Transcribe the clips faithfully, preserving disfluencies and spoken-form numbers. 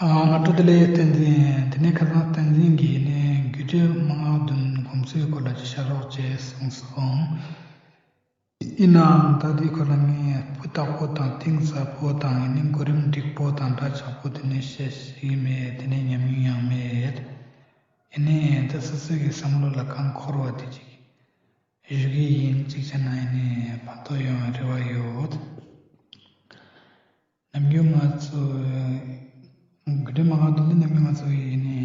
ཨ། སྔ་དྲོ་བདེ་ལེགས། བསྟན་འཛིན། དེ་ནས་ཁ་སང་བསྟན་འཛིན་གྱིས་ནི་རྒྱུད་སྡེ་མན་ངག་བདུན་སྒོམ་ཚུལ་སྐོར་ལ་ཅིག་བཤད་རོགས་བྱས་གསུངས་སོང་། ཡིན་ནའང་ད་དེའི་སྐོར་ལ་ངས་སྤུས་དག་པོ་དང་གཏིང་ཟབ་པོ་དང་ཡིན་ནི་གོ་རིམ་འགྲིག་པོ་དང་འདྲ་ཆགས་པོ་དེ་ནས་བཤད་ཤེས་ཀྱི་མེད། དེ་ནས་ཉམས་མྱོང་ཡང་མེད། ཡིན་ནའི་ད་སོ་སོ་གི་བསམ་བློ་ལ་གང་འཁོར་བ་དེ་ཅིག་ཞུ་གི་ཡིན། གཅིག་བྱས་ན་ཡིན་ནའི་ཕན་ཐོགས་ཡོང་བའི་རེ་བ་ཡོད། ནམ་རྒྱུན་ང་ཚོ་རྒྱུད་སྡེ་མན་ངག་བདུན་ནི་ནམ་རྒྱུན་ང་ཚོ་ཡིན་ནའི་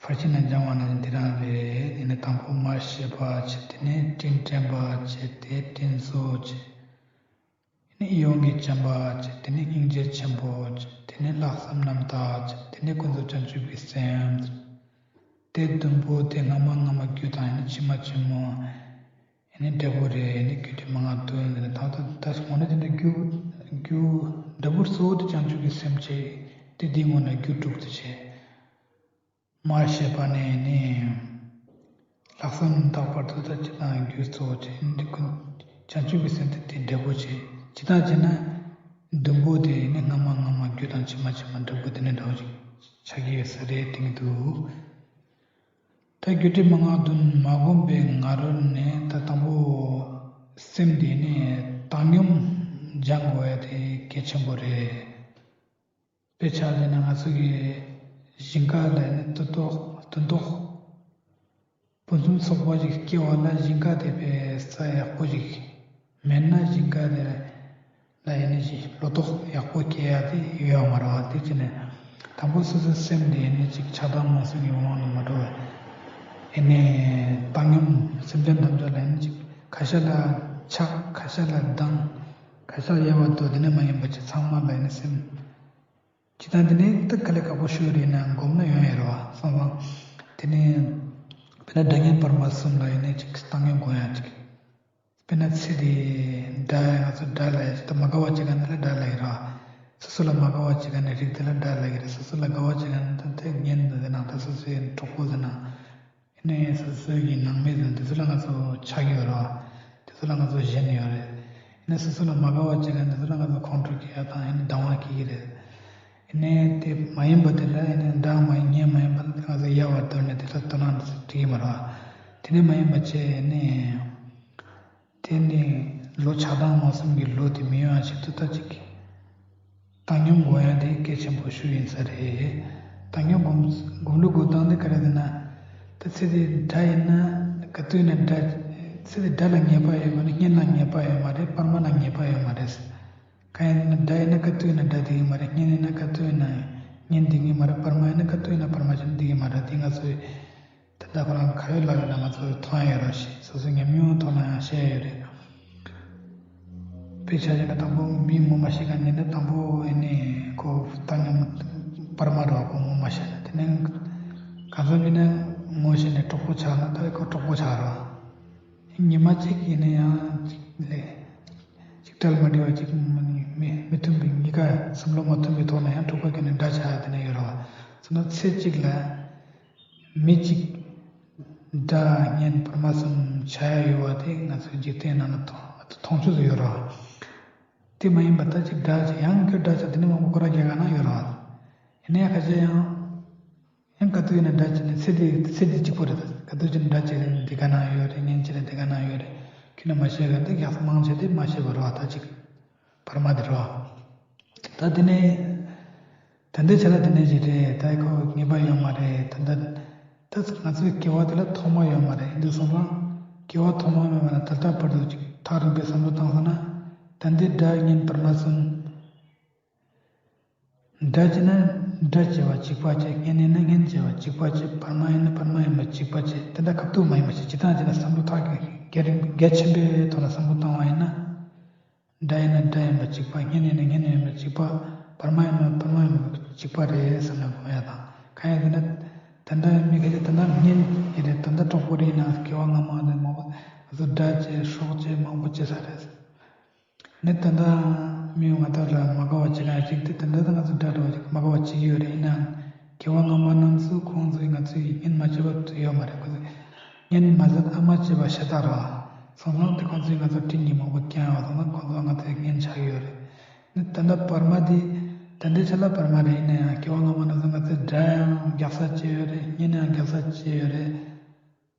ཕར་ཕྱིན་ནས་སྦྱང་བ་ན་འདི་རང་རེད། ཡིན་ནའི་དང་པོ་མར་ཤེས་པ་བྱས། དེ་ནས་དྲིན་དྲན་པ་བྱས། དེ་དྲིན་གཟོ་བྱས། དེ་ནས་ཡིད་འོང་གི་བྱམས་པ་བྱས། དེ་ནས་སྙིང་རྗེ་ཆེན་པོ་བྱས། དེ་ནས་ལྷག་བསམ་རྣམ་དག་བྱས། དེ་ནས་ཀུན་རྫོབ་བྱང་ཆུབ་ཀྱི་སེམས། དེ་བདུན་པོ་དེ་སྔ་མ་སྔ་མ་རྒྱུ་དང་ཡིན་ནའི་ཕྱི་མ་ཕྱི་མ་ཡིན་ནའི་འབྲས་བུ་རེད། ཡིན་ནའི་རྒྱུ་དེ་མན་ངག་བདུན་རེད། ད་ལྟ་ད་དངོས་གནས་དེ་འདྲ་རྒྱུ་རྒྱུ་འབྲས་བུ་གཙོ་བོ་དེ་བྱང་ཆུབ་ཀྱི་སེམས་བྱས། དེ་འདིའི་སྔོན་ལ་རྒྱུ་དྲུག་དེ་བྱས། མར་ཤེས་པ་ནས་ནི་ལྷག་བསམ་རྣམ་དག་བར་དུ་ད་ཅི་དང་རྒྱུ་གཙོ་བོ་བྱས། འདི་ཀུན་བྱང་ཆུབ་ཀྱི་སེམས་དེ་དེ་འབྲས་བུ་བྱས། ཇི་ལྟར་བྱས་ན་བདུན་པོ་དེ་ནི་སྔ་མ་སྔ་མ་རྒྱུ་དང་ཕྱི་མ་ཕྱི་མ་འབྲས་བུ་དེ་ནི་འདྲ་བོ་ཞིག་ཆགས་ཀྱི་ཡོད་ས་རེད་དྲན་གྱི་འདུག་ད་རྒྱུད་སྡེ་མན་ངག་བདུན་མ་བསྒོམས་པའི་སྔ་རོལ་ནས་ད་དང་པོ་སེམས་དེ་ནི་བཏང་སྙོམས་སྦྱང་དགོས་ཡ་དེ་གལ་ཆེན་པོ་རེད། དཔེ་ཆ་བཞག་ན་ང་ཚོ་གི་ཞིང་ཁ་ལ་ནི་སྟོན་ཐོག་སྟོན་ཐོག་ཕུན་སུམ་ཚོགས་པ་ཞིག་སྐྱེ་བ་ལ་ཞིང་ཁ་དེ་དཔེ་ས་ཡག་པོ་ཞིག་མེད་ན་ཞིང་ཁ་དེ་ལ་ཡིན་ནི་ཞིག་ལོ་ཏོག་ཡག་པོ་སྐྱེ་ཡ་དེ་ཡོད་མ་རེད་བ། དེ་བྱས་ནས་དང་པོ་སོ་སོའི་སེམས་དེ་ཡིན་ནི་ཅིག་ཆགས་སྡང་རྨོངས་གསུམ་གྱི་དབང་ལ་མ་འགྲོ་བ། ཡིན་ནི་བཏང་སྙོམས་སེམས་ཅན་ཐམས་ཅད་ལ་ཡིན་ནི་ཅིག་ཁ་ཤས་ལ་ཆགས། ཁ་ཤས་ལ་སྡང་། ཁ་ཤས་ལ་དབྱེ་བ་དོར། དེ་ནས་མ་ཡིན་པ་ཅིག་ཚང་མ་ལ་ཡིན་ནི་སེམས། ཇི་ལྟར་འདི་ནི་ད་དཀའ་ལས་ཁག་པོ་ཞིག་རེད་ན་སྒོམ་ན་ཡོང་ཡ་རེད་བ། སོང་ཙང་དེ་ནི་དཔེར་ན་སྒྲ་སྙན་པར་མ་གསུམ་ལ་ཡིན་ནའི་ཅིག་བཏང་སྙོམས་དགོས་ཡ་ཅིག་དཔེར་ན་ཚེ་འདི་སྒྲ་ང་ཚོ་སྒྲ་ལ་ཡ་ཅིག་ད་མ་དགའ་བ་བྱེད་མཁན་དེ་ལ་སྒྲ་ལབ་ཀྱི་རེད་བ། སོ་སོ་ལ་མ་དགའ་བ་བྱེད་མཁན་ནི་རིགས་དེ་ལ་སྒྲ་ལབ་ཀྱི་རེད། སོ་སོ་ལ་དགའ་བ་བྱེད་མཁན་དེ་སྙན་ཟེར་ན་ད་སོ་སོའི་གྲོགས་པོ་ཟེར་ན། ཡིན་ནའི་སོ་སོའི་གི་ནང་མི་ཟེར་དེ་ཚོ་ལ་ང་ཚོ་ཆགས་ཡོད་རེད་བ། དེ་ཚོ་ལ་ང་ཚོ་ཞེན་ཡོད་རེད། ཡིན་ནའི་སོ་སོ་ལ་མ་དགའ་བ་བྱེད་མཁན་དེ་ཚོ་ལ་ང་ཚོ་ཁོང་ཁྲོ་སྐྱེ་ཡ་དང་ཡིན་ནའི་སྡང་བ་སྐྱེ་གི་རེད། ཡིན་ནའི་དེ་མ་ཡིན་པ་དེ་ལ་ཡིན་ནའི་སྒྲ་མ་ཡིན་སྙན་མ་ཡིན་པ་ལ་ང་ཚོ་དབྱེ་བ་དོར་ནས་དེ་ལ་དོ་སྣང་འགྲིག་གི་མ་རེད་བ། དེ་ནས་མ་ཡིན་པ་བྱས་ནས། དེ་ནི་ལོ་ཆགས་སྡང་རྨོངས་གསུམ་གྱི་ལོ་དེ་མི་ཡོང་བ་ཆེད་དུ་ད་ཅིག་གི་བཏང་སྙོམས་དགོས་ཡ་དེ་གལ་ཆེན་པོ་ཞིག་ཡིན་ས་རེད། བཏང་སྙོམས་སྒོམ་སྒོམ་ལུགས་འགོད་སྟངས་དེ་ག་རེ་ཟེར་ན། ད་ཚེ་འདི་སྒྲ་ཡིན་ན་ག་དུས་ཡིན་ན་སྒྲ། ཚེ་འདི་སྒྲ་ལ་ངེས་པ་ཡོད་མ་རེད། སྙན་ལ་ངེས་པ་ཡོད་མ་རེད། པར་མ་ལ་ངེས་པ་ཡོད་མ་རེད། གང་ཡིན་ན་སྒྲ་ཡིན་ན་ག་དུས་ཡིན་ན་སྒྲ་བསྡད་ཀྱི་མ་རེད། སྙན་ཡིན་ན་ག་དུས་ཡིན་ན་སྙན་བསྡད་ཀྱི་མ་རེད། པར་མ་ཡིན་ན་ག་དུས་ཡིན་ན་པར་མ་བྱས་ནས་བསྡད་ཀྱི་མ་རེད། དེ་ང་ཚོའི་ད་ལྟ་ཁོ་རང་ག་ཡོད་ལ་ཡོད་ལ་ང་ཚོ་མཐོང་ཡ་ཡོད་རེད་ཞེས་སོ་སོའི་ཉམས་མྱོང་ཐོག་ནས་ཡང་བཤད་ཡ་ཡོད་རེད། དཔེ་ཆ་བཞག་ན་དང་པོ་མི་ངོ་མ་ཤེས་མཁན་ཡིན་ན་དང་པོ་ཨེ་ནི་ཁོ་བཏང་སྙོམས་པར་མ་རེད་བ། ཁོ་ངོ་མ་ཤེས་ན། དེ་ནས་གང་འཚམ་ཡིན་ན་ངོ་ཤེས་ནས་གྲོགས་པོ་ཆགས་ན་ད་ཁོ་གྲོགས་པོ་ཆགས་རེད་བ། ཉི་མ་གཅིག་ཡིན་ན་ཡང་ཅིག་ལས་ཅིག་གྲལ་མ་འགྲིག་པ་ཅིག་མི་མི་མི་མཐུན་པའི་གཉིས་ཀ་བསམ་བློ་མ་མཐུན་པའི་ཐོག་ནས་ཡང་གྲོགས་པོ་ཁྱོད་ནས་འདྲ་ཆགས་ཡ་དེ་ནས་ཡོད་རེད་བ། སོང་ན་ཚེ་གཅིག་ལ། མི་གཅིག་སྒྲ་སྙན་པར་མ་གསུམ་ཆགས་ཡ་ཡོད་པ་དེ་ང་ཚོའི་འཇིག་རྟེན་ནང་ལ་མཐོང་མཐོང་ཆོས་སུ་ཡོད་རེད་བ། དེ་མ་ཡིན་པ་ད་ཅིག་སྒྲ་ཅིག་ཡང་ཁྱོད་སྒྲ་ཅིག་དེ་ནི་མང་པོ་ཁོ་ར་རྒྱ་གར་ན་ཡོད་རེད་བ། ཡིན་ནའི་ཁ་ཤས་ཡང་ཡང་ག་དུས་ཡིན་ན་སྒྲ་ཅིག་ནི་ཚེ་འདི་ཚེ་འདི་གཅིག་པོ་རེད། ད་ག་དུས་ཅིག་ནི་སྒྲ་ཅིག་འདི་ག་ན་ཡོད་རེད། སྙན་ཅིག་ལ་འདི་ག་ན་ཡོད་རེད། ཁྱོད་ནི་མ་ཤེས་ག་འདི་ཡག་མང་ཆེ་དེ་མ་ཤེས་པ་རེད་བ། ད་ཅིག་བར་མ་དེ་རེད་བ། ད་དེ་ནས་ད་འདི་བྱས་ན་དེ་ནས་ཅིག་རེད། ད་ཁོ་ངེས་པ་ཡོད་མ་རེད། ད་ད་ད་ང་ཚོའི་སྐྱེ་བ་དེ་ལ་ཐོག་མ་ཡོད་མ་རེད། འདི་སོང་ཙང་སྐྱེ་བ་ཐོག་མ་མེད་པ་ན་ད་ལྟ་བར་དུ་ཅིག་ཐག་རིང་པོའི་བསམ་བློ་བཏང་སོང་ན། ད་འདི་སྒྲ་སྙན་པར་མ་གསུམ། སྒྲ་བྱས་ན་སྒྲ་བྱས་པ་གཅིག་པ་བྱས། སྙན་ཡིན་ན་སྙན་བྱས་པ་གཅིག་པ་བྱས། པར་མ་ཡིན་ན་པར་མ་ཡིན་པ་གཅིག་པ་བྱས། དེ་འདྲ་ཁ་ཐུག་མ་ཡིན་པ་ཞིག་ཇི་ལྟར་བྱས་ན་བསམ་བློ་ཐག་གི་གལ་གལ་ཆེན་པོའི་ཐོག་ལ་བསམ་བློ་བཏང་བ་ཡིན་ན། སྒྲ་ཡིན་ན་སྒྲ་ཡིན་པ་གཅིག་པ། སྙན་ཡིན་ན་སྙན་ཡིན་པ་གཅིག་པ། པར་མ་ཡིན་ན་པར་མ་ཡིན་པ་གཅིག་པ་རེད་བསམ་ནས་སྒོམ་ཡ་དང་། གང་ཡིན་ཟེར་ན། ད་ལྟ་མི་ཁ་ཤས་ད་ལྟ་སྙན་ཡིན་རེད། ད་ལྟ་གྲོགས་པོ་རེད། ཡིན་ནའང་སྐྱེ་བ་སྔ་མ་ནས་མང་པོ་ང་ཚོ་སྒྲ་བྱས་སྲོག་བྱས་མང་པོ་བྱས་ས་རེད། ནི་ད་ལྟ་མི་ང་དག་ལ་མ་དགའ་བ་བྱེད་མཁན་རིགས་དེ་ད་ལྟ་ང་ཚོ་འདྲ་འདྲ་བ་ཞིག་མ་དགའ་བ་བྱེད་ཀྱི་ཡོད་རེད། ཡིན་ནའང་སྐྱེ་བ་སྔ་མ་རྣམས་སུ་ཁོང་ཚོས་ང་ཚོས་སྙན་མ་བྱས་པ་ཡོད་མ་རེད། ཁོ་ཚོས་སྙན་མ་ཟད་ཨ་མ་བྱས་པ་ཤ་སྟག་རེད་བ། སོང་ཙང་དེ་ཁོང་ཚོས་ང་ཚོ་དྲིན་གྱིས་མང་པོ་བསྐྱངས་ཡོད་པ་སོང་ཙང་ཁོང་ཚོ་ང་ཚོའི་སྙན་ཆགས་ཡོད་རེད། ནི་ད་ལྟ་བར་མ་དེ་ ད་འདི་ཆ་ལ་བར་མ་རེད། ཡིན་ན་ཡང་སྐྱེ་བ་སྔ་མ་ནང་བཞིན་ང་ཚོས་དགྲ་ཡང་རྒྱག་ས་བྱས་ཡོད་རེད། གཉེན་ཡང་རྒྱག་ས་བྱས་ཡོད་རེད།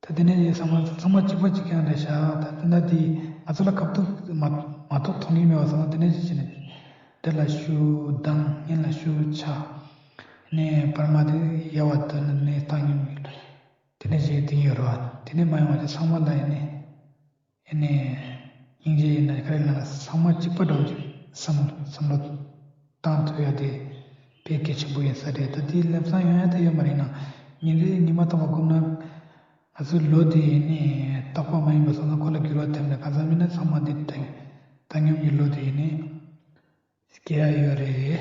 ད་དེ་ནས་ཡིན་ཚང་མ་ཚང་མ་གཅིག་པ་གཅིག་རྐྱང་རེད་ཤག་ད་དེ་འདྲ་དེ་ང་ཚོ་ལ་སྐབས་ཐོག་མ་མ་གཏོགས་མཐོང་གི་མེད་པ་སོང་ན། དེ་ནས་ཅི་བྱས་ནས་དེ་ལ་ཤུགས་བཏང་། གཉེན་ལ་ཤུགས་ཆག་ནས་བར་མ་དེ་ཡལ་བ་དེ་ནས་བཏང་གི་མེད། དེ་ནས་ཅིག་དེ་ཡོད་རེད་བ། དེ་ནས་མ་ཡོང་བ་དེ་ཚང་མ་ལ་ཡིན་ནས། ཨ་ནི། སྙིང་རྗེ་ཡིན་ན་ག་རེ་ལབ་ན། ཚང་མ་གཅིག་པ་འདྲ་བོ་ཅིག་བསམ་བསམ་བློ་བཏང་ཐུབ་ཡ་དེ་དཔེ་གལ་ཆེན་པོ་ཡིན་ས་རེད། ད་དེའི་ལམ་སང་ཡོང་ཡ་དེ་ཡོད་མ་རེད་ན། ཉིན་རེ་ཉི་མ་ཐམ་པ་སྒོམ་ན། ང་ཚོའི་ལོ་དེ་ནི་རྟག་པ་མ་ཡིན་པ་སོང་ན་ཁོ་ལ་འགྱུར་བ་ཐེབས་ནས། གང་ཟག་མིན་ན་ཚང་མ་དེ་བཏང་བཏང་སྙོམས་ཀྱི་ལོ་དེ་ནི། སྐྱེ་ཡ་ཡོད་རེད།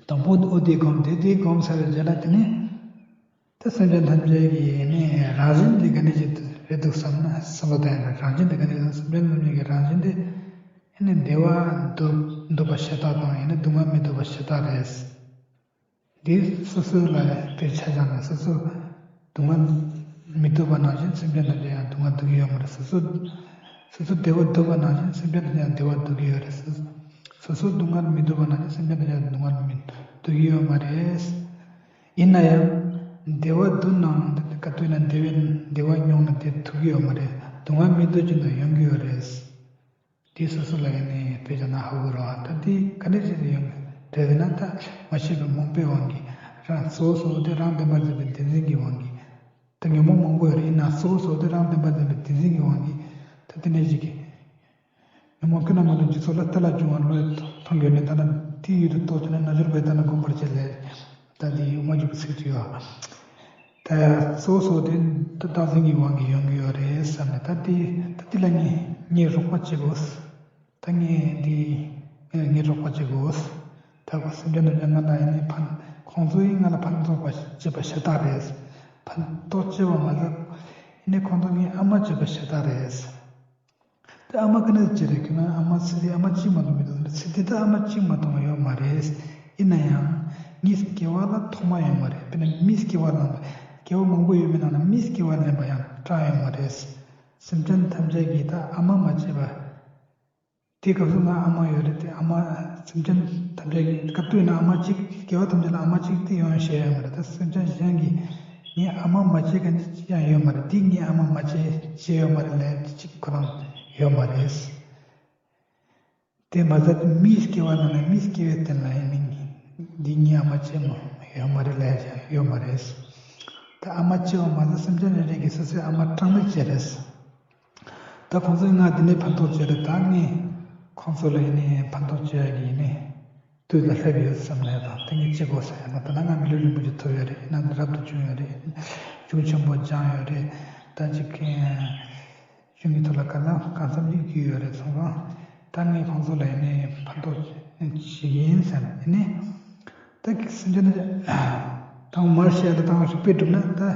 དང་པོ་འོ་དེ་སྒོམ་དེ་དེ་སྒོམ་ཚར་བའི་རྗེས་ལ་དེ་ནི། ད་སེམས་ཅན་ཐམས་ཅད་ཀྱི་ནི་རང་བཞིན་དེ་ག་འདྲ་ཞིག་རེད་འདུག་བསམ་ན། བསམ་བློ་བཏང་ཡ་རང་བཞིན་དེ་ག་འདྲ་ཞིག་སེམས་ཅན་ཐམས་ཅད་ཀྱི་རང་བཞིན་དེ་ནི་བདེ་བ་འདོད་འདོད་པ་ཞེ་དྲག་དང་། ཡང་ན་སྡུག་བསྔལ་མི་འདོད་པ་ཞེ་དྲག་རེད། འདི་སོ་སོ་ལ་དཔེ་ཆ་བཞག་ན། སོ་སོ་སྡུག་བསྔལ་མི་འདོད་པ་ནང་བཞིན་སེམས་ཅན་ཐམས་ཅད་ཡང་སྡུག་བསྔལ་འདོད་ཀྱི་ཡོད་མ་རེད། སོ་སོ་སོ་སོ་བདེ་བ་འདོད་པ་ནང་བཞིན་སེམས་ཅན་ཐམས་ཅད་ཡང་བདེ་བ་འདོད་ཀྱི་ཡོད་རེད། སོ་སོ་སོ་སྡུག་བསྔལ་མི་འདོད་པ་ནང་བཞིན་སེམས་ཅན་ཐམས་ཅད་ཡང་སྡུག་བསྔལ་མི་འདོད་ཀྱི་ཡོད་མ་རེད། ཡིན་ན་ཡང་བདེ་བ་འདོད་ནའང་དེ་ག་དུས་ན་བདེ་བའི་བདེ་བ་མྱོང་ན་དེ་ཐུབ་ཀྱི་ཡོད་མ་རེད། སྡུག་བསྔལ་མི་འདོད་ཀྱི་འདུག་ཡོང་གི་ཡོད་རེད། དེ་སོ་སོ་ལ་ཡིན་ནའི་དཔེ་བཞག་ན་ཧ་གོ་རོགས། ད་དེ་ག་འདྲ་ཞིག་ཡོང་རེད་ཟེར་ན། ད་མ་ཤེས་པའི་རྨོངས་པའི་དབང་གིས། རང་གཙོ་བོ་གཙོ་བོ་དེ་རང་བདེན་པར་འཛིན་པའི་བདེན་འཛིན་གྱི་དབང་གིས། ད་ཉོན་མོངས་མང་པོ་ཡོད་རེད། ཡིན་ན་གཙོ་བོ་གཙོ་བོ་དེ་རང་བདེན་པར་འཛིན་པའི་བདེན་འཛིན་གྱི་དབང་གིས། ད་དེ་འདྲ་ཞིག་གིས། ཉོན་མོངས་ཀུན་ནས་མ་དོན་སྤྱི་ཚོགས་ལ། དེ་ལ་འབྱུང་བ་བློས་མཐོང་གི་ཡོད་ནས། ད་ནི་དེའི་ཡུལ་དུ་རྟོགས་བྱས་ནས། རྣལ་འབྱོར་པས་ད་ནི་བསྒོམ་པར་བྱེད་ལས། ད་དེ་ཡུལ་མ་འཇུག་པའི་ཚིག་ཅིག་ཡོད། ད་གཙོ་བོ་གཙོ་བོ་དེ་ད་བདག་འཛིན་གྱི་དབང་གིས་ཡོང་གི་ཡོད་རེད་བསམ་ནས། ད་དེ་ད་དེ་ལ་ངས་ངས་རོགས་པ་བྱེད་དགོས། ད་ངས་འདི་ངས་རོགས་པ་བྱེད་དགོས། ད་ཁོ་སེམས་ཅན་ཐམས་ཅད་ང་ལ་ཡིན་ནའི་ཕན། ཁོང་ཚོ་ཡིས་ང་ལ་ཕན་ཐོགས་པ་བྱེད་པ་ཤ་སྟག་རེད། ཕན་ཐོགས་བྱེད་པ་མ་ཟད་ཡིན་ནའི་ཁོང་ཚོ་ངའི་ཨ་མ་བྱེད་པ་ཤ་སྟག་རེད། ད་ཨ་མ་ག་ནས་བྱེད་རེད་ཁྱོད་ན། ཨ་མ་ཚེ་འདི་ཨ་མ་གཅིག་མ་གཏོགས་མི་འདུག་ཚེ་འདི་ད་ཨ་མ་གཅིག་མ་གཏོགས་ཡོད་མ་རེད། ཡིན་ན་ཡང་ངའི་སྐྱེ་བ་ལ་ཐོག་མ་ཡོད་མ་རེད། དཔེར་ན་མིའི་སྐྱེ་བ་བླངས་པ། སྐྱེ་བ་མང་པོ་ཡོད་པའི་ནང་ན་མིའི་སྐྱེ་བ་ལེན་པ་ཡང་སྤྲད་ཡོད་མ་རེད། སེམས་ཅན་ཐམས་ཅད་ཀྱིས་ད་ཨ་མ་མ་བྱས་པ། དེའི་སྐབས་སུ་ང་ཨ་མ་ཡོད་རེད་དེ། ཨ་མ་སེམས་ཅན་ཐམས་ཅད་ཀྱི་སྐབས་དུས་ན་ཨ་མ་གཅིག་སྐྱེ་བ་ཐམས་ཅད་ལ་ཨ་མ་གཅིག་དེ་ཡོང་ཤེས་ཡོད་མ་རེད། ད་སེམས་ཅན་གཞན་གྱིས་ངའི་ཨ་མ་མ་བྱས་མཁན་གཅིག་ཀྱང་ཡོད་མ་རེད། དེ་ངའི་ཨ་མ་མ་བྱས་བྱས་ཡོད་མ་རེད་ལབ་ཡ་གཅིག་ཁོ་རང་ཡོད་མ་རེད། དེ་མ་ཟད་མིའི་སྐྱེ་བ་ནང་ནས་མིའི་སྐྱེ་བའི་རྟེན་ལ་ཡིན་ནའི་འདི་ངའི་ཨ་མ་བྱས་མ་ཡོད་མ་རེད་ལབ་ཡ་ཡོད་མ་རེད། ད་ཨ་མ་བྱས་པ་མ་ཟད་སེམས་ཅན་རེ་རེ་གིས་སོ་སོའི་ཨ་མ་གྲངས་མེད་བྱས་རེད། ད་ཁོང་ཚོས་ང་འདི་ནས་ཕན་ཐོགས་བྱས་རེད། ད་ངས་ཁོང་ཚོ་ལ་ཡིན་ནའི་ཕན་ཐོགས་བྱེད་ཡ་གི་ཡིན་ནའི་དུས་ལ་སླེབས་ཡོད་བསམ་ནས་དང་། དེ་ངས་བྱེད་དགོས་ཟེར་ཡ་ན། ད་ནང་ང་མི་ལུས་རིན་པོ་ཆེ་ཐོབ་ཡོད་རེད། ཡིན་ན་རབ་ཏུ་བྱུང་ཡོད་རེད། གཞུང་ཆེན་པོ་སྦྱངས་ཡོད་རེད། ད་ཅིག་གཞུང་གི་ཐོག་ལ་ག་ལ་གང་འཚམ་ཅིག་རྒྱུས་ཡོད་རེད་སོང་ཙང་། ད་ངས་ཁོང་ཚོ་ལ་ཡིན་ནའི་ཕན་ཐོགས་བྱེད་ཀྱི་ཡིན་ཟེར་ནས། ཡིན་ནའི་ད་སེམས་ཅན་ནི་དང་མར་བཤད་ད་དང་རིགས་པས་བསྒྲུབས་ན་ད།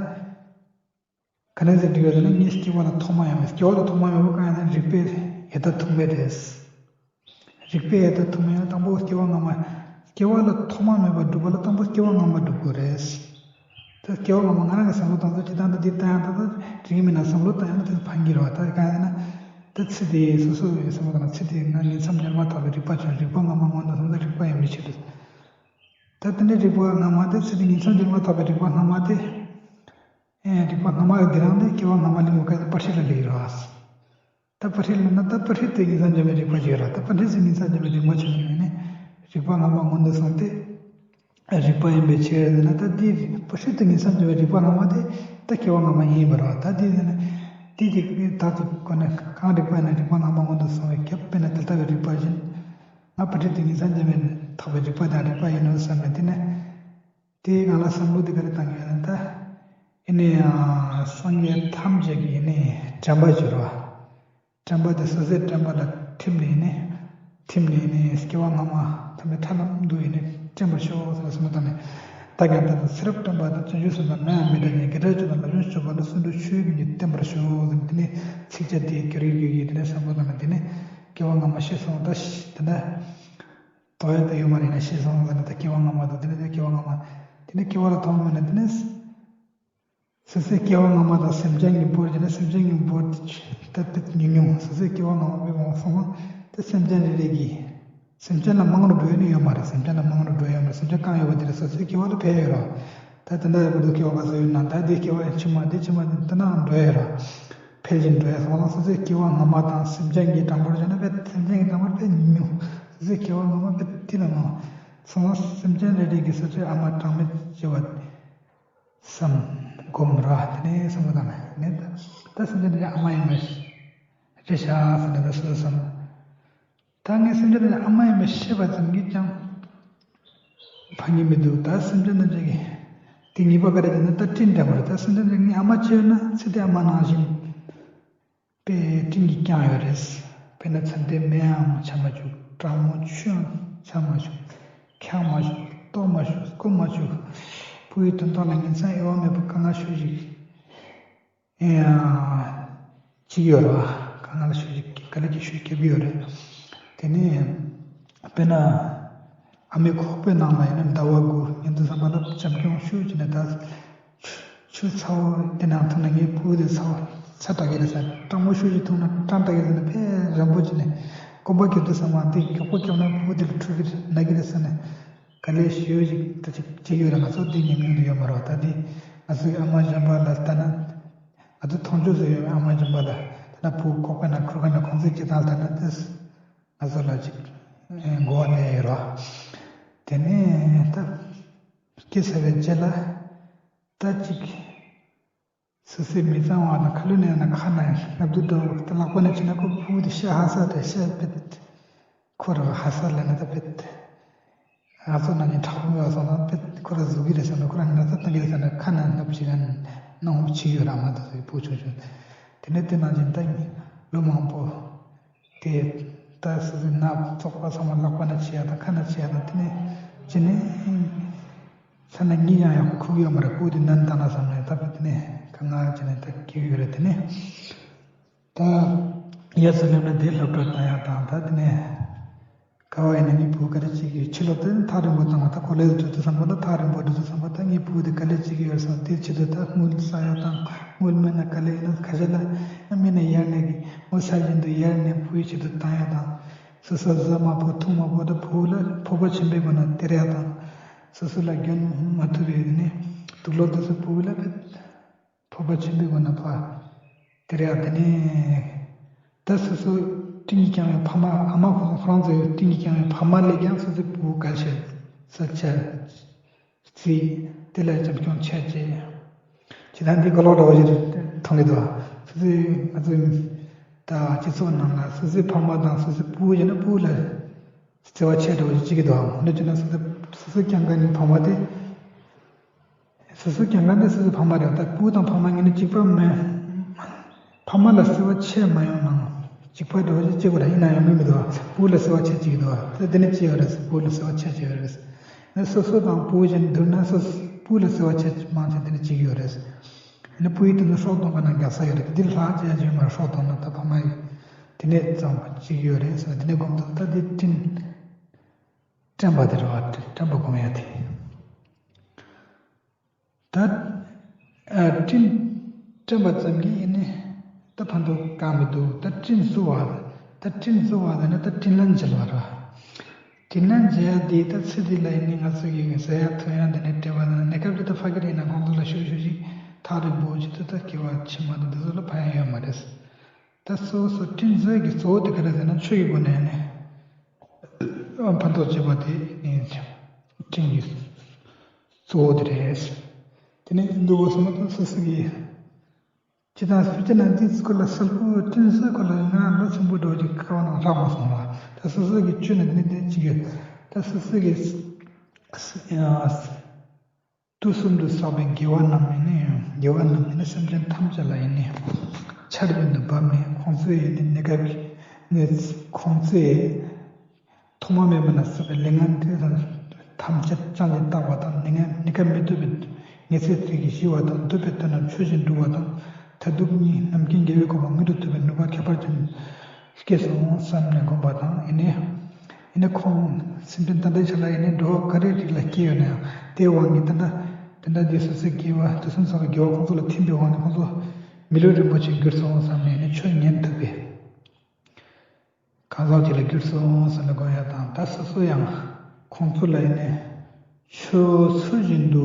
ག་ནས་ཟེར་འགྲིག་ཡོད་ཟེར་ན། ངའི་སྐྱེ་བ་ལ་ཐོག་མ་ཡོད་མེད། སྐྱེ་བ་ལ་ཐོག་མ་ཡོད་པ་གང་ཡིན་ན་རིགས་པས་ཡལ་ཐབས་ཐུབ་མེད་རེད། རིགས་པས་ཡལ་ཐབས་ཐུབ་མེད་ན་དང་པོ་སྐྱེ་བ་སྔ་མ། སྐྱེ་བ་ལ་ཐོག་མ་མེད་པར་སྒྲུབ་པ་ལ་དང་པོ་སྐྱེ་བ་སྔ་མ་སྒྲུབ་དགོས་རེད། ད་སྐྱེ་བ་སྔ་མ་ང་རང་གི་བསམ་བློ་བཏང་ཚོད་ཅི་ལྟར་འདི་ལྟ་ཡང་ད་ད་འགྲིག་གི་མིན་ན་བསམ་བློ་བཏང་ཡང་ན་དེ་ཕན་གྱི་རེད་བ། ད་གང་ཡིན་ན་ད་ཚེ་འདིའི་སོ་སོ་ཡི་བསམ་བློ་བཏང་ན་ཚེ་འདིའི་ང་ཉིང་མཚམས་སྦྱོར་མ་ཐག་པའི་རིག་པ་བྱུང་། རིག་པ་སྔ་མ་སྔོན་དུ་སོང་ཚེ་རིག་པ་ཡིན་པའི་ཕྱིར་དུ། ད་དེ་འདྲའི་རིག་པ་སྔ་མ་དེ་ཚེ་འདི་ཉིང་མཚམས་སྦྱོར་མ་ཐག་པའི་རིག་པ་སྔ་མ་དེ། ཨེ། རིག་པ་སྔ་མ་འདི་རང་དེ་སྐྱེ་བ་སྔ་མ་གླེང་བ་ག་ཚོད་པར་ཤིང་ལ་སླེབས་ཡོད་རེད། ད་པར་ཤིང་ལབ་ན་ད་པར་ཤིང་དེ་ཉིང་མཚམས་སྦྱོར་བའི་རིག་པ་ཅིག་ཡོད་རེད། ད་པར་ཤིང་ཟེར་ཉིང་མཚམས་སྦྱོར་བའི་རིག་པ་ཅིག་ཡིན་ནས་རིག་པ་སྔ་མ་སྔོན་དུ་སོང་སྟེ་རིག་པ་ཡིན་པའི་ཕྱིར་ཟེར་ན། ད་དེ་པར་ཤིང་དེ་ཉིང་མཚམས་སྦྱོར་བའི་རིག་པ་སྔ་མ་དེ་ད་སྐྱེ་བ་སྔ་མ་ཡིན་པ་རེད། ད་དེ་ཟེར་ན་དེ་དེ་ད་དུ་གོ་ནས་གང་རིག་པ་ཡིན་ན་རིག་པ་སྔ་མ་སྔོན་དུ་སོང་བའི་ཁྱབ་པས་ན་དེ་ལྟ་བུའི་རིག་པ་བཞིན། ང་པར་ཤིང་དེ་ཉིང་མཚམས་སྦྱོར་བའི་ཐག་པའི་རིག་པ་དང་རིག་པ་ཡིན་ནོ་བསམ་ནས་དེ་ནས། དེའི་སྒང་ལ་བསམ་བློ་དེ་ག་རེ་བཏང་གི་ཡོད་ན། ད་ཨེ་ནས་སངས་རྒྱས་ཐམས་ཅད་ཀྱི་ཨེ་ནས་དྲན་པ་སྦྱོར་བ། དྲན་པ་དེ་སོ་སོའི་དྲན་པ་ལ་ཐིམ་ནས་ཨེ་ནས་ཐིམ་ནས་ཨེ་ནས་སྐྱེ་བ་སྔ་མ་ཐམས་ཅད་ཁྲ་ལམ་དུ་ཨེ་ནས་དྲན་པར་ཤོག་ཟེར་བསམ་བློ་བཏང་ནས། ད་ཀྱང་ད་ལྟ་ཚེ་རབས་བསྟན་པ་དང་བྱང་ཆུབ་སེམས་དང་མི་འདྲ་ཞིང་། དགེ་འདྲ་ཆོས་དང་བསླབ་བྱའི་སྤྱོད་པ་ལ་བརྩོན་འགྲུས་ཆོས་ཀྱི་ཉིད་བསྟན་པར་ཤོག་ཟེར་ནས་དེ་ནས་ཚིགས་བཅད་དེ་ཀྱི་རིགས་ཀྱི་ཡིད་དེ་ནས་བསམ་བློ་བཏང་ནས་དེ་ནས་སྐྱེ་བ་སྔ་མ་ཤི་སོང་ད་ཤི་དེ་འདྲ། དོགས་ཡ་ད་ཡོད་མ་རེད་ན་ཤེས་སོང་ཟེར་ན། ད་སྐྱེ་བ་སྔ་མ་དང་དེ་ནས་ད་སྐྱེ་བ་སྔ་མ་དེ་ནས་སྐྱེ་བ་ལ་ཐོག་མ་མེད་ན་དེ་ནས་སོ་སོའི་སྐྱེ་བ་སྔ་མ་དང་སེམས་ཅན་གྱི་བོར་བྱས་ན་སེམས་ཅན་གྱི་བོར་དེ་ད་དེ་ཉུང་ཉུང་། སོ་སོའི་སྐྱེ་བ་སྔ་མ་མེད་པ་སོང་ན་དེ་སེམས་ཅན་རེ་རེ་གི་ སེམས་ཅན་ལ་མང་རུ་འགྲོ་ཡ་ནི་ཡོད་མ་རེད། སེམས་ཅན་ལ་མང་རུ་འགྲོ་ཡ་ཡོད་མ་རེད། སེམས་ཅན་གང་ཡོད་པ་དེ་ལ་སོ་སོའི་སྐྱེ་བ་ལ་འཕེལ་ཡོད་རེད། ད་དེ་འདྲ་ཡོད་པ་དུ་སྐྱེ་བ་ག་ཚོད་ཡོད་ན་ད་དེ་སྐྱེ་བ་ཕྱི་མ་དེ་ཕྱི་མ་དེ་འདྲ་འགྲོ་ཡོད་རེད། འཕེལ་བཞིན་འགྲོ་ཡ་སོང་ཙང་སོ་སོའི་སྐྱེ་བ་སྔ་མ་དང་སེམས་ཅན་གྱི་གྲངས་འབོར་བྱས་ན་དཔེ་སེམས་ཅན་གྱི་གྲངས་འབོར་དཔེ་ཉུང་། སོ་སོའི་སྐྱེ་བ་སྔ་མ་དཔེ་ཏི་ལ་མང་། སོང་ཙང་སེམས་ཅན་རེ་རེ་གི་སོ་སོའི་ཨ་མ་གྲངས་མེད་བྱེད་པ་བསམ་སྒོམ་ར་དེ་ནས་བསམ་བློ་བཏང་ནས་ནས་ད་ད་སེམས་ཅན་དེ་ཨ་མ་ཡིན་པ་རེད་ཤག་ཟེར་ནས་ད་སོ་སོ་བསམ། ད་ངས་སེམས་ཅན་དེ་ཨ་མ་ཡིན་པ་ཤེས་པ་ཙམ་གྱིས་ཀྱང་ཕན་གྱི་མི་འདུག་ད་སེམས་ཅན་ཐམས་ཅད་ཀྱི་དེ་ངེས་པ་ག་རེ་ཟེར་ན་ད་སྤྲིན་འདྲ་མོ་རེད། ད་སེམས་ཅན་དེ་ངའི་ཨ་མ་བྱས་ཡོད་ན་ཚེ་འདི་ཨ་མ་ནང་བཞིན་དཔེ་སྤྲིན་གྱིས་བསྐྱངས་ཡོད་རེད། དཔེར་ན་ཚེ་འདིའི་མེའང་ཆགས་མ་བཅུག་གྲང་མོ་ཆུའང་ཆགས་མ་བཅུག་འཁྱག་མ་བཅུག་ལྟོགས་མ་བཅུག་སྐོམ་མ་བཅུག་བུ་ཡི་དོན་དག་ལ་ཉིན་མཚན་གཡོ་བ་མེད་པར་དཀའ་ངལ་ཞུ་ཞིག་ཨེ་ཡ། ཅིག་ཡོད་རེད་བ། ག་ང་ལ་ཤུགས་ཀྱིས་དཀའ་ལས་ཀྱི་ཤུགས་རྒྱབ་ཀྱི་ཡོད་རེད། དེ་ནས་དཔེར་ན་ཨ་མའི་ཁོག་པའི་ནང་ལ་ཡིན་ན་ཟླ་བ་དགུ་ཉིན་དུ་བསམ་པ་ལ་བྱམས་སྐྱོང་ཤུགས་ཀྱིས་ནས་ད་ཆུ་ཆུ་ཚ་བོ་དེ་ནང་ཐུག་ན་ངའི་ཕྲུ་གུ་དེ་ཚ་བོ་ཚ་དྲག་གི་རེད་ཟེར། གྲང་མོ་ཤུགས་ཀྱིས་ཐུག་ན་གྲང་དྲག་གི་རེད་ཟེར་ནས་ཕར་རན་པོ་བྱས་ནས་སྐོམ་པ་རྒྱག་དུས་ཙམ་པ་དེ་མགྱོགས་པོ་བརྒྱབ་ན་ཕྲུ་གུ་དེ་ལ་འཁྲུ་གི་རེད་ན་གི་རེད་ཟེར་ནས། དཀའ་ལས་ཞེ་པོ་ཅིག་ད་ཅིག་ཅིག་ཡོད་རེད། ང་ཚོ་འདི་ཉམས་མྱོང་དུ་ཡོད་མ་རེད་བ། ད་འདི་ང་ཚོའི་ཨ་མ་གཞན་པ་ལ་ལྟ་ན། ང་ཚོ་མཐོང་ཆོས་སུ་ཡོད་པའི་ཨ་མ་གཞན་པ་ལ་ལྟ་ན་བུ་ཁོག་པའི་ནང་འཁྲུག་ག་ནས་ཁོང་ཚོའི་སྐྱེ་སྟངས་ལྟ་ན་ཏེ་ང་ཚོ་ལ་ཅིག་གོ་བ་ལེན་ཡོད་རེད་བ། དེ་ནས་ད་སྐྱེས་ཚར་བའི་རྗེས་ལ་ད་ཅིག་སོ་སོའི་མི་གཙང་བ་དང་ཁ་ལུད་ནས་ཡང་ན་ཁ་ན་ལབ་དུས་འགྲོ་ད་ལག་པ་ནས་བྱས་ན་ཁོ་ཕྲུ་གུ་དེ་ཤ་ཧ་ས་དེ་ཤ་བེད། ཁོ་རང་ཧ་ས་ལབ་ན་ད་བེད། ང་ཚོ་ནང་བཞིན་དྲག་པོ་མེད་པ་སོང་ན་བེད་ཁོ་རང་ཟུག་གི་རེད་ཟེར་ན་ཁོ་རང་ན་ཚ་བཏང་གི་རེད་ཟེར་ན་ཁ་ན་ལབ་བྱེད་ན་སྣང་བ་བྱེད་ཀྱི་ཡོད་ར་མ་གཏོགས་སོ་སོའི་ཕྲུ་གུ་ཆུང་ཆུང་། དེ་ནས་དེ་ནང་བཞིན་ད་ལོ་མང་པོ། དེ་ལྟ་སོ་སོའི་ན་བཙོག་པ་ཚང་མ་ལག་པ་ན་བྱེད་ཡ་དང་ཁ་ན་བྱེད་ཡ་དང་དེ་ནས་བྱས་ནས་ཚ་ན་གཉིད་ཡང་ཡག་པོ་ཁུག་ཡོད་མ་རེད། ཕྲུ་གུ་དེ་ནན་བཏང་ན་བསམ་ནས་ད་བུ་དེ་ནས་དཀའ་ངལ་བྱས་ནས་ད་སྐྱེ་ཡོད་རེད། དེ་ནས་ད་ཡ་ཚ་སླེབས་ན་དེ་སློབ་གྲྭ་བཏང་ཡ་དང་ད་དེ་ནས་ག་བ་ཡིན་ན་ངའི་བུ་ག་རེ་བྱེད་ཀྱི་ཕྱི་ལོགས་དེ་ཐག་རིང་པོ་བཏང་བ་ད་ཀོ་ལེ་ཇི་འགྲོ་དུས་བསམ་པ་ད་ཐག་རིང་པོ་འགྲོ་དུས་བསམ་པ་ད་ངའི་བུ་དེ་ག་ལེ་བྱེད་ཀྱི་ཡོད་བསམ་དེ་ཆེད་དུ་ད་དངུལ་བསགས་ཡ་དང་དངུལ་མེད་ན་ག་ལེ་ཡིན་ན་ཁ་ཤས་ལ་ཡང་མེད་ན་ཡར་ནས་ཀྱི་དངུལ་ས་བཞིན་དུ་ཡར་ནས་བུའི་ཆེད་དུ་བཏང་ཡ་དང་། སོ་སོ་བཟོ་མ་ཕོད་འཐུང་མ་ཕོད་ད་བུ་ལ་ཕོར་པ་ཆེན་པོའི་སྒོ་ནས་སྟེར་ཡ་དང་། སོ་སོ་ལ་རྒྱུན་མ་ཐུབ་པའི་ནི་དུག་ལོག་དེ་ཚོ་བུ་ལ་ཕོར་པ་ཆེན་པོའི་སྒོ་ནས་ཕར་སྟེར་ཡ་དེ་ནི། ད་སོ་སོ་སྤྲིན་གྱིས་བསྐྱངས་པའི་ཕ་མ་ཨ་མ་ཁོ་ཚོ་ཁོ་རང་ཚོའི་སྤྲིན་གྱིས་བསྐྱངས་པའི་ཕ་མ་ལས་ཀྱང་སོ་སོའི་བུ་གལ་ཆེ་ས་ཆེ། རྩིས། དེ་ལ་བྱམས་སྐྱོང་བྱས་རྗེས། ཇི་ལྟར་འདི་གོ་ལོག་འདྲ་བོ་ཞིག་མཐོང་གི་འདུག་སོ་སོའི་ང་ཚོའི་ད་སྤྱི་ཚོགས་ནང་ལ་སོ་སོའི་ཕ་མ་དང་སོ་སོའི་བུ་ཡིན་ན་བུ་ལ་བརྩེ་བ་ཆེ་འདྲ་བོ་ཞིག་བྱེད་ཀྱི་འདུག་འོ་ན་བྱས་ན་སོ་སོ་སོ་སོའི་སྐྱེ་མཁན་གྱི་ཕ་མ་དེ། སོ་སོའི་སྐྱེ་མཁན་དེ་སོ་སོའི་ཕ་མ་རེད། ད་བུ་དང་ཕ་མ་གཉིས་ནི་གཅིག་པ་མེད། ཕ་མ་ལ་བརྩེ་བ་ཆེ་མ་ཡོང་ནའང་གཅིག་པ་འདྲ་བོ་ཞིག་བྱེད་དགོས་ར་ཡིན་ན་ཡང་མི་མི་འདུག་བ། བུ་ལ་བརྩེ་བ་ཆེ་བྱེད་ཀྱི་འདུག་བ། ད་དེ་ནི་ཅི་ཡོད་རེད། བུ་ལ་བརྩེ་བ་ཆེ་བྱེད་ཡོད་རེད། ནི་སོ་སོ་དང་བུ་གཞན་བསྡུར་ན་སོ་སོ་བུ་ལ་བརྩེ་བ་ཆེ་མང་ཆེ་དེ་ནི་བྱེད་ཀྱི་ཡོད་རེད། ནི་བུ་ཡི་དོན་དུ་སྲོག་གཏོང་ག་ན་རྒྱག་ས་ཡོད་རེད། དེ་ལྷག་ཅི་ཡང་བྱེད་མ་རེད། སྲོག་གཏོང་ན་ད་ཕ་མ་ཡི་དེ་ནས་བཙོང་བ་བྱེད་ཀྱི་ཡོད་རེད་ཟེར་ན་དེ་ནས་སྒོམ་དུས་ད་དེ་སྤྲིན་དྲན་པ་དེ་རེད་བ། དྲན་པ་སྒོམ་ཡ་དེ། ད། ཨ། སྤྲིན་དྲན་པ་ཙམ་གྱིས་ཨེ་ནི། ད་ཕན་ཐོགས་གང་མི་འདུག་ད་སྤྲིན་བསུ་བ། ད་སྤྲིན་བསུ་བ་ཟེར་ན་ད་དྲིན་ལན་འཇལ་བ་རེད། དྲིན་ལན་འཇལ་ཡ་དེ་ད་ཚེ་འདི་ལ་ཨེ་ནི་ང་ཚོ་གི་ཟ་ཡ་འཐུང་ཡ་འདི་ནས་སྤྲད་པ་དང་གནས་སྐབས་དེ་ད་ཕ་གི་རེད་ན་ཁོང་ཚོ་ལ་ཤུགས་ཤུགས་ཤིག་ཐག་རིང་པོ་ཅིག་ཏུ་ད་སྐྱེ་བ་ཕྱི་མ་དང་འདི་ཚོ་ལ་ཕན་ཡ་ཡོད་མ་རེད། ད་སོ་སོ་སྤྲིན་བཟོ་ཡ་གི་གཙོ་བོ་དེ་ག་རེ་ཟེར་ན་ཆོས་ཀྱི་སྒོ་ནས་ཨེ་ནི། ཕན་ཐོགས་བྱེད་པ་དེ་ནི་སྤྲིན་གྱི་གཙོ་བོ་དེ་རེད། དེ་ནས་འདུག་བ་སོང་ན་སོ་སོ་གི་སྤྱི་བཏང་སྤྱི་ན་འདི་སྐོར་ལ་སལ་པོ་སྤྲིན་སོ་སྐོར་ལ་ང་ལོ་ཆེན་པོ་འགྲོ་རྒྱུ་ཁ་བ་ནང་རག་མ་སོང་ལ། ད་སོ་སོ་གི་སྤྱོད་ན་འདི་འདི་གཅིག་ཡོད། ད་སོ་སོ་གི་དུས་གསུམ་དུ་བསགས་པའི་དགེ་བ་རྣམས་ཡིན་ནི། དགེ་བ་རྣམས་ཡིན་ནི་སེམས་ཅན་ཐམས་ཅད་ལ་ཡིན་ནི། ཆར་བཞིན་དུ་བབས་ནས་ཁོང་ཚོའི་ཡིན་ནི་གནས་སྐབས་ནས་ཁོང་ཚོའི་ཐོག་མ་མེད་པ་ནས་བསགས་པའི་ལས་ངན་དེ་དང་ཐམས་ཅད་བྱང་ཞིང་དག་པ་དང་ནི་ངས་ནི་ཀ་མི་ཐུབ་པའི་ངེས་ཚད་དེ་གིས་ཞི་བ་དང་འདོད་པའི་དོན་རྣམས་ཆོས་བཞིན་འགྲུབ་པ་དང་མཐར་ཐུག་ཉིད་རྣམ་མཁྱེན་རྒྱལ་བའི་གོ་འཕང་མངོན་དུ་ཐུབ་པའི་ནུས་པ་ཁྱད་པར་ཅན་སྐྱེས་སོང་བསམ་ནས་བསྒོམ་པ་དང་ཡིན་ནི། ཡིན་ནི་ཁོང་སེམས་ཅན་ད་ལྟའི་ཆ་ལ་ཡིན་ནི་འགྲོ་བ་ག་རེ་རིགས་ལ་སྐྱེས་ཡོད་ན་ཡང་དེའི་དབང་གིས་ད་ལྟ་ད་ལྟ་འདི་སོ་སོའི་དགེ་བ་དུས་གསུམ་བསགས་པའི་དགེ་བ་ཁོང་ཚོ་ལ་ཐིམ་པའི་དབང་གིས་ཁོང་ཚོ་མི་ལུས་རིན་པོ་ཆེ་གྱུར་སོང་བསམ་ནས་ཡིན་ནི་ཆོས་ཉན་ཐུབ་པའི། གང་ཟག་ཅིག་ལ་གྱུར་སོང་ཟེར་ནས་དགོངས་ཡ་དང་། ད་སོ་སོ་ཡང་ཁོང་ཚོ་ལ་ཡིན་ནས་ཆོས་ཚུལ་བཞིན་དུ་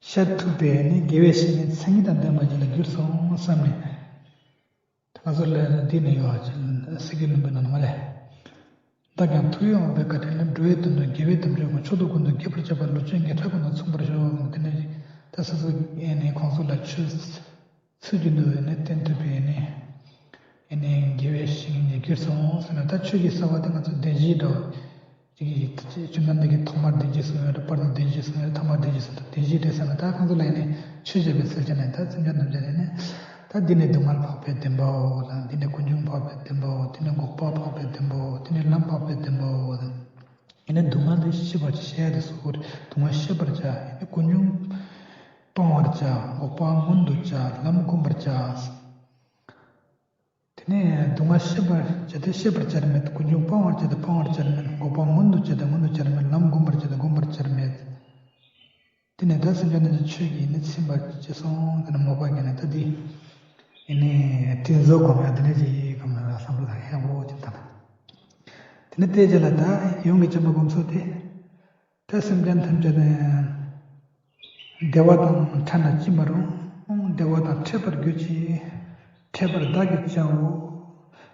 བཤད་ཐུབ་པའི་ནི་དགེ་བའི་བཤེས་གཉེན་མཚན་ཉིད་དང་ལྡན་པ་ཅིག་ལ་གྱུར་སོང་བསམ་ནས། ད་ང་ཚོ་ལ་འདི་ནས་ཡོད་ཨ་ཅེ་སེ་གི་ལུང་པའི་ནང་མ་ལས། བདག་ཀྱང་ཐུགས་ཡིད་འོང་བའི་བཀའ་དྲིན་ལས། འགྲོ་བའི་དོན་དུ་དགེ་བའི་དམ་ཆོས་ཀུན། མཆོག་ཐུན་དགུ་འདུ་རྒྱས་པར་བྱེད་པ། ལུས་ཅན་བགེགས་ཁྲག་ཀུན་དང་མཚུངས་པར་ཤོག་དེ་ནས་ད་སོ་སོ་ཨེ་ནས་ཁོང་ཚོ་ལ་ཆོས་ཚུལ་བཞིན་དུ་ཨེ་ནས་བསྟན་ཐུབ་པའི་ཨེ་ནས་ཨེ་ནས་དགེ་བའི་བཤེས་གཉེན་གྱུར་སོང་ཟེར་ན། ད་ཆོས་ཀྱི་ས་བོན་དེ་ང་ཚོ་བདེན་བཞིའི་འགྲོ་ཅིག་གི་བཅོམ་ལྡན་འདས་ཀྱིས་ཐོག་མར་བདེན་བཞི་གསུངས་ཡོད་རེད། བར་དུ་བདེན་བཞི་གསུངས་ཡོད་རེད། ཐ་མར་བདེན་བཞི་གསུངས་འདུག་བདེན་བཞི་རེད་ཟེར་ན། ད་ཁོང་ཚོ་ལ་ཨེ་ནས་ཆོས་བྱས་པའི་ཚུལ་བྱས་ནས། ད་སེམས་ཅན་ཐམས་ཅད་ཨེ་ནས་ད་འདི་ནས་སྡུག་བསྔལ་འཕགས་པའི་བདེན་པའོ་དང་། འདི་ནས་ཀུན་འབྱུང་འཕགས་པའི་བདེན་པའོ། འདི་ནས་འགོག་པ་འཕགས་པའི་བདེན་པའོ། འདི་ནས་ལམ་འཕགས་པའི་བདེན་པའོ་དང་། ཨེ་ནས་སྡུག་བསྔལ་དེ་ཤེས་པར་བྱ། ཤེས་ཡ་དེ་སོ་སོར་སྡུག་བསྔལ་ཤེས་པར་བྱ། ཨེ་ནས་ཀུན་འབྱུང་སྤང་བར་བྱ། འགོག་པ་སྔོན་དུ་བྱ། ལམ་བསྒོམ་པར་བྱ། དེ་ནས་སྡུག་བསྔལ་ཤེས་པར་བྱ་སྟེ་ཤེས་པར་བྱར་མེད། ཀུན་འབྱུང་སྤང་བར་བྱ་སྟེ་སྤང་བར་བྱར་མེད། འགོག་པ་སྔོན་དུ་བྱ་སྟེ་སྔོན་དུ་བྱར་མེད། ལམ་བསྒོམ་པར་བྱ་སྟེ་བསྒོམ་པར་བྱར་མེད། དེ་ནས་ད་སེམས་ཅན་ཐམས་ཅད་ཆོས་ཀྱིས་ནི་ཚིམ་པར་བྱས་སོང་། དེ་ནས་མོས་པ་བསྐྱེད་ནས་ད་འདི་ཨེ་ནས་དྲིན་གཟོ་སྒོམ་ཡ་དེ་ནས་ཅིག་སྒོམ་ན་བསམ་བློ་དང་ཡག་པོ་ཅིག་བཏང་། དེ་ནས་དེའི་རྗེས་ལ་ད་ཡུམ་གྱི་བྱམས་པ་སྒོམ་ཚུལ་དེ། ད་སེམས་ཅན་ཐམས་ཅད་ནི་བདེ་བ་དང་ཕྲད་ན་ཅི་མ་རུང་། བདེ་བ་དང་ཕྲད་པར་གྱུར་ཅིག་ཕྲད་པར་བདག་གིས་བྱའོ།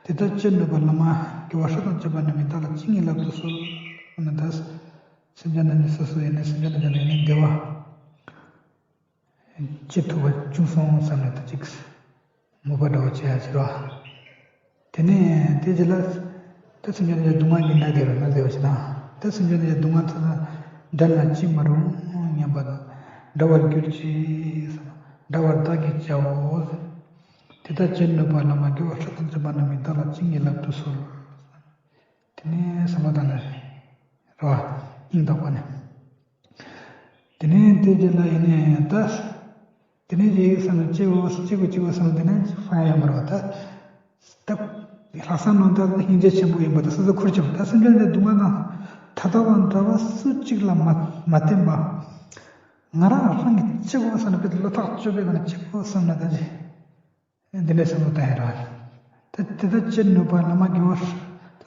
དེ་ལྟར་སྤྱད་ནུས་པ་བླ་མ་དགེ་བ་ཧྲག་ཙམ་སྤྱད་པ་རྣམས་ཀྱིས། བདག་ལ་ཇི་སྙེད་བསླབ་ཏུ་གསོལ། ཨ་ནི་ད་སེམས་ཅན་རྣམས་ཀྱི་སོ་སོ་ཡིན་ནས་སེམས་ཅན་རྣམས་ཀྱི་ནི་བདེ་བ་སྤྱད་ཐུབ་པ་བྱུང་སོང་བསམ་ནས་ད་ཅིག་མོས་པ་འདྲ་བོ་བྱེད་ཡ་བྱེད་རོགས། དེ་ནས་དེ་རྗེས་ལ་ད་སེམས་ཅན་ལ་སྡུག་བསྔལ་གྱིས་མནར་བསྡད་རོགས་མནར་བསྡད་པ་ཞིག་དང་། ད་སེམས་ཅན་ལ་སྡུག་བསྔལ་ཚོ་དང་བྲལ་ན་ཅི་མ་རུང་སྙམ་པ་དང་། བྲལ་བར་གྱུར་ཅིག་བྲལ་བར་བདག་གིས་བྱའོ། དེ་ལྟར་སྤྱད་ནུས་པ་བླ་མ་དགེ་བ་ཧྲག་ཙམ་སྤྱད་པ་རྣམས་ཀྱིས། བདག་ལ་ཇི་སྙེད་བསླབ་ཏུ་གསོལ། དེ་ནས་བསམ་བློ་བཏང་ནས་རེད་བ། སྙིང་ཐག་པ་ནས། དེ་ནས་དེ་རྗེས་ལ་ཡིན་ནས་ད། དེ་ནས་ཅིག་བསམ་ནས་སྐྱེ་བོ་སྐྱེ་དགུ་སྐྱེ་བོ་བསམ་དེ་ནས་ཕན་ཡ་ཡོད་མ་རེད་བ། ད་ད་ལྷག་བསམ་རྣམ་དག་སྙིང་རྗེ་ཆེན་པོ་ཡིན་པ་དང་། སོ་སོ་ཁུར་ཆེན་པོ། ད་སེམས་ཅན་དེ་སྡུག་བསྔལ་དང་ད་ལྟ་བ་འདྲ་བ་སུ་གཅིག་ལ་མ་མ་བརྟེན་པ། ང་རང་རང་གི་གཅིག་པོ་བསམ་ནས་བློ་ཐག་ཆོད་པའི་སྒོ་ནས་གཅིག་པོ་བསམ་ན་ད་ཅི། འདི་འདྲའི་བསམ་བློ་བཏང་ཡ་རེད་བ། ད་དེ་ལྟར་སྤྱད་ནུས་པ་བླ་མ་དགེ་བ་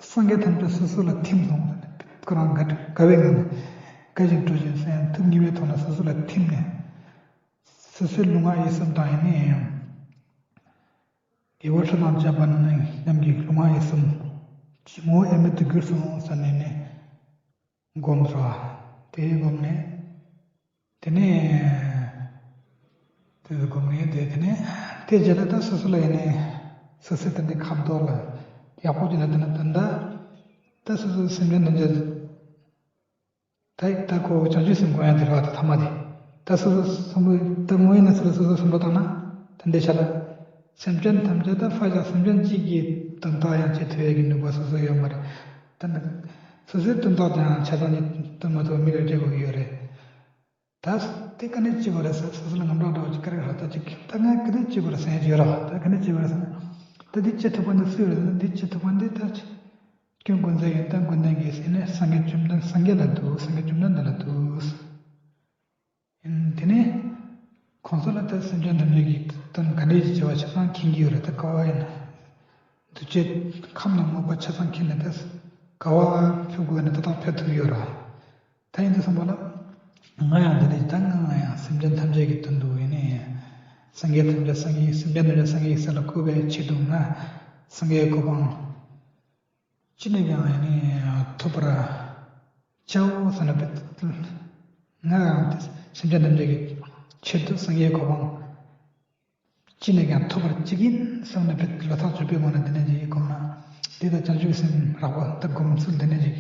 སངས་རྒྱས་ཐམས་ཅད་སོ་སོ་ལ་ཐིམ་སོང་། ཁོ་རང་དགའ་དགའ་བའི་ངང་ནས་དགའ་ཞིང་སྤྲོ་ཞིང་སེམས་ཐུགས་ཉེ་བའི་ཐོག་ནས་སོ་སོ་ལ་ཐིམ་ནས། སོ་སོའི་ལུས་ངག་ཡིད་གསུམ་དང་ཡིན་ནའི་དགེ་བ་ཧྲག་ཙམ་སྤྱད་པ་རྣམས་ཀྱི་ལུས་ངག་ཡིད་གསུམ་ངོ་བོ་དབྱེར་མེད་དུ་གྱུར་སོང་བསམ་ནས་ནི་སྒོམ་ཟེར་བ། དེ་སྒོམ་ནས། དེ་ནས་དེ་སྒོམ་ནས་དེ་དེ་ནས་དེ་རྗེས་ལ་ད་སོ་སོ་ལ་ཡིན་ནའི་སོ་སོའི་ད་འདི་ཁ་མདོག་ལ་ཡག་པོ་ཅིག་ན་དེ་ན་ད་ད་ད་སོ་སོའི་སེམས་ཅན་ཐམས་ཅད་ད་ད་ཁོ་བྱང་ཆུབ་སེམས་སྒོམ་ཡ་དེ་རེད་བ། ད་ཐ་མ་དེ་ད་སོ་སོ་བསམ་བློ་ད་དངོས་ཡིན་ན་སོ་སོ་སོ་སོ་བསམ་བློ་བཏང་ན་ད་འདི་ཆ་ལ། སེམས་ཅན་ཐམས་ཅད་ད་ཕར་བཞག་སེམས་ཅན་གཅིག་གི་དོན་དག་ཡང་བྱེད་ཐུབ་ཡས་ཀྱི་ནུས་པ་སོ་སོ་ཡོད་མ་རེད། ད་ནི་སོ་སོའི་དོན་དག་དེའང་ཆ་ཚང་ནས་སྟོན་མ་ཐུབ་མི་ལ་སྤྲད་དགོས་ཀྱི་ཡོད་རེད། ད་དེ་ག་ནས་བྱེད་དགོས་རེད་ཟེར། སོ་སོ་ལ་ངམ་ཐག་འདྲ་བོ་ཅིག་ག་རེ་རེད། ད་ཅིག་ད་ང་ག་ནས་བྱེད་དགོས་རེད་ཟེར་ཡས་ཅིག་ཡོད་རེད། ད་ག་ནས་བྱེད་དགོས་རེད་ཟེར་ན། ད་འདི་བྱེད་ཐུབ་པ་འདི་སུས་རེད་ཟེར་ན། འདི་བྱེད་ཐུབ་པ་འདི་ད་ཅིག་སྐྱོན་ཀུན་ཟད་ཡོན་ཏན་ཀུན་ལྡན་གྱི་ཟེར་ནས་སངས་རྒྱས་བཅོམ་ལྡན་སངས་རྒྱས་ལ་འདུད། སངས་རྒྱས་བཅོམ་ལྡན་འདས་ལ་འདུད། དེ་ནས་ཁོང་ཚོ་ལ་ད་སེམས་ཅན་ཐམས་ཅད་ཀྱི་དོན་ག་འདྲས་ཀྱི་བྱ་བ་ཆ་ཚང་མཁྱེན་གྱི་ཡོད་རེད། ད་ག་བ་ཡིན་ན་འདུ་བྱེད་ཁམས་ནང་མོས་པ་ཆ་ཚང་མཁྱེན་ནས་ད་ག་བ་ཕེབས་དགོས་ན་ཏག་ཏག་ཕེབས་ཐུབ་ཡོད་རེད། ད་ཡིན་དུས་ཙམ་པ་ལ་ང་ཡང་འདི་འདྲས་ད་ང་ཡང་སེམས་ཅན་ཐམས་ཅད་ཀྱི་དོན་དུ་ཡིན་ནས་སངས་རྒྱས་ཐམས་ཅད་སངས་རྒྱས་སེམས་ཅན་ཐམས་ཅད་སངས་རྒྱས་ས་ལ་བཀོད་པའི་ཆེད་དུ་ང་སངས་རྒྱས་གོ་འཕང་ཅི་ནས་ཀྱང་ཡང་ནི་ཐོབ་པར་བྱའོ་ཟེར་ན། ང་ཡང་སེམས་ཅན་ཐམས་ཅད་ཀྱི་ཆེད་དུ་སངས་རྒྱས་གོ་འཕང་ཅི་ནས་ཀྱང་ཐོབ་པར་བྱེད་ཀྱིན་བསམ་ནས་བློ་ཐག་ཆོད་པའི་ངང་ནས་དེ་ནས་ཅིག་སྒོམ་ན། འདི་ལྟར་བྱང་ཆུབ་སེམས་རགས་པ་ད་སྒོམ་ཚུལ་དེ་ནས་ཅིག་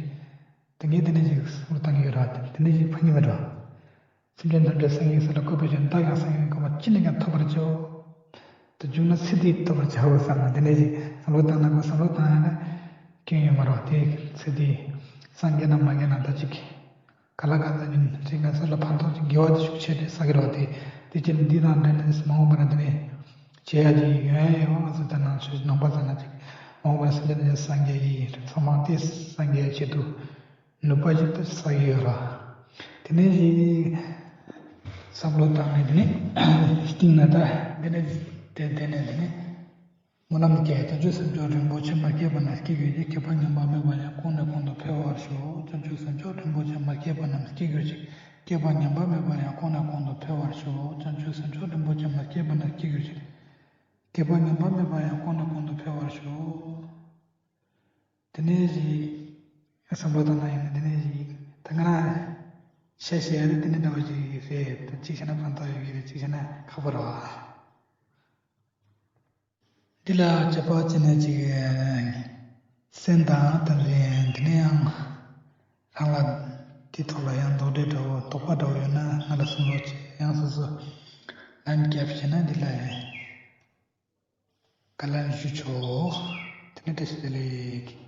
དེ་ངས་དེ་ནས་ཅིག་བསམ་བློ་བཏང་གི་ཡོད་ར། དེ་ནས་ཅིག་ཕན་གྱི་མེད་ར། སེམས་ཅན་ཐམས་ཅད་སངས་རྒྱས་ས་ལ་བཀོད་པའི་ཕྱིར། བདག་ཀྱང་སངས་རྒྱས་གོ་འཕང་ཅི་ནས་ཀྱང་ཐོབ་པར་བྱའོ། དེ་བྱུང་ན་ཚེ་འདིའི་ཐོབ་པར་བྱའོ་བསམ་ན། དེ་ནས་ཅིག་བསམ་བློ་བཏང་ན་ཁོ་བསམ་བློ་བཏང་ཡ་ན་སྐྱོན་ཡོད་མ་རེད། དེ་ཚེ་འདི་སངས་རྒྱས་ན་མ་རྒྱས་ན་ད་ཅིག་ག་ལ་ག་ལ་ཡིན་ཅིག་ང་ཚོ་ལ་ཕན་ཐོགས་ཅིག་དགེ་བ་དེ་ཤུགས་ཆེ་དེ་བསགས་ཀྱི་རེད་བ། དེ་དེ་ཅི་ནས་འདི་དང་འབྲེལ་ནས་མ་འོངས་པ་ན་དེ་ནས་བྱེད་ཡ་ཅིག་ཡོང་ཡ་ཡོད། ང་ཚོ་ད་ནང་ཆོས་ནང་པ་ཚོ་ན་ཅིག་མ་འོངས་པ་ན་སེམས་ཅན་དེ་སངས་རྒྱས་ཡིན་ཚང་མ་དེ་སངས་རྒྱས་ཆེད་དུ། ནུས་པ་ཞིག་ཏུ་བསགས་ཡོད་ར། དེ་ནས་ཞིག་བསམ་བློ་བཏང་ནས་དེ་ནས་སྟེང་ན་ད་དེ་ནས་དེ་དེ་ནས་དེ་ནས་ སྨོན་ལམ་རྒྱག་བྱང་ཆུབ་སེམས་མཆོག་རིན་པོ་ཆེ་མ་སྐྱེས་པ་རྣམས་སྐྱེ་གྱུར་ཅིག་སྐྱེས་པ་ངན་པ་མེད་པ་ཡང་གོང་ནས་གོང་དུ་འཕེལ་བར་ཤོག་བྱང་ཆུབ་སེམས་མཆོག་རིན་པོ་ཆེ་མ་སྐྱེས་པ་རྣམས་སྐྱེ་གྱུར་ཅིག་སྐྱེས་པ་ངན་པ་མེད་པ་ཡང་གོང་ནས་གོང་དུ་འཕེལ་བར་ཤོག་བྱང་ཆུབ་སེམས་མཆོག་རིན་པོ་ཆེ་མ་སྐྱེས་པ་རྣམས་སྐྱེ་གྱུར་ཅིག་སྐྱེས་པ་ངན་པ་མེད་པ་ཡང་གོང་ནས་གོང་དུ་འཕེལ་བར་ཤོག་དེ་ནས་ཞིག་བསམ་བློ་བཏང་ན་ཡིན་ན། དེ་ནས་ཞིག་ད་ང་ན་ཤ་བཤད་ཡ་དེ་དེ་ནས་འདྲ་བ་ཞིག་རེད། ད་གཅིག་བྱས་ན་ཕན་ཐོགས་ཡོད་ཀྱི་རེད། གཅིག་བྱས་ན་ཁག་པོ་རེད་བ། འདི་ལ་དཔྱད་པ་བྱས་ན་ཅིག་སེམས་དང་དམ་བཅའ། དེ་ནས་ཡང་རང་ལ་དེའི་ཐོག་ལ་ཡང་དོགས་འདྲི་འདྲ་བོ། དོགས་པ་འདྲ་བོ་ཡོད་ན་ང་ལ་གསུང་རོགས་བྱེད། ཡང་སོ་སོ་ལན་རྒྱབ་བྱས་ན་འདི་ལ་བཀའ་ལན་ཞུ་ཆོག་དེ་ནས་བཀྲ་ཤིས་བདེ་ལེགས།